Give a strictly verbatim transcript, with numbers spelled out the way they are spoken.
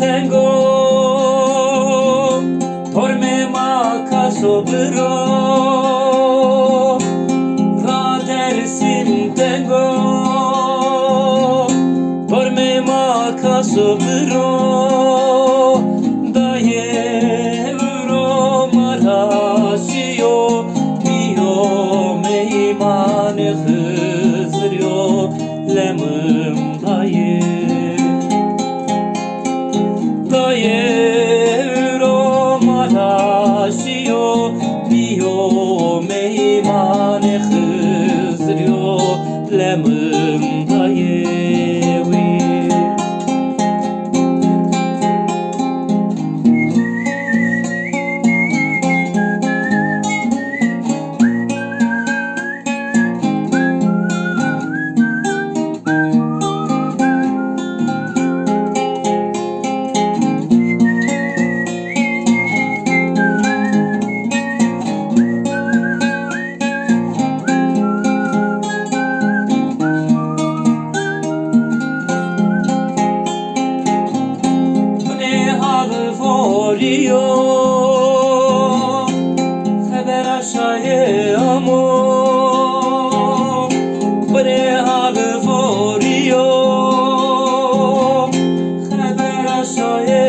Tengo, tormê ma kaso biro, ra Dêrsim tengo, tormê ma kaso biro, dayê ewro ma ra şîyo, bîyo meymanê Xizirî yo, lemim dayê. Dayê ewro ma ra şîyo, bîyo meymanê Xizirî yo, lemim dayê wî. Binê hal vorî yo, xebera şayê amo. Binê hal vorî yo, xebera şayê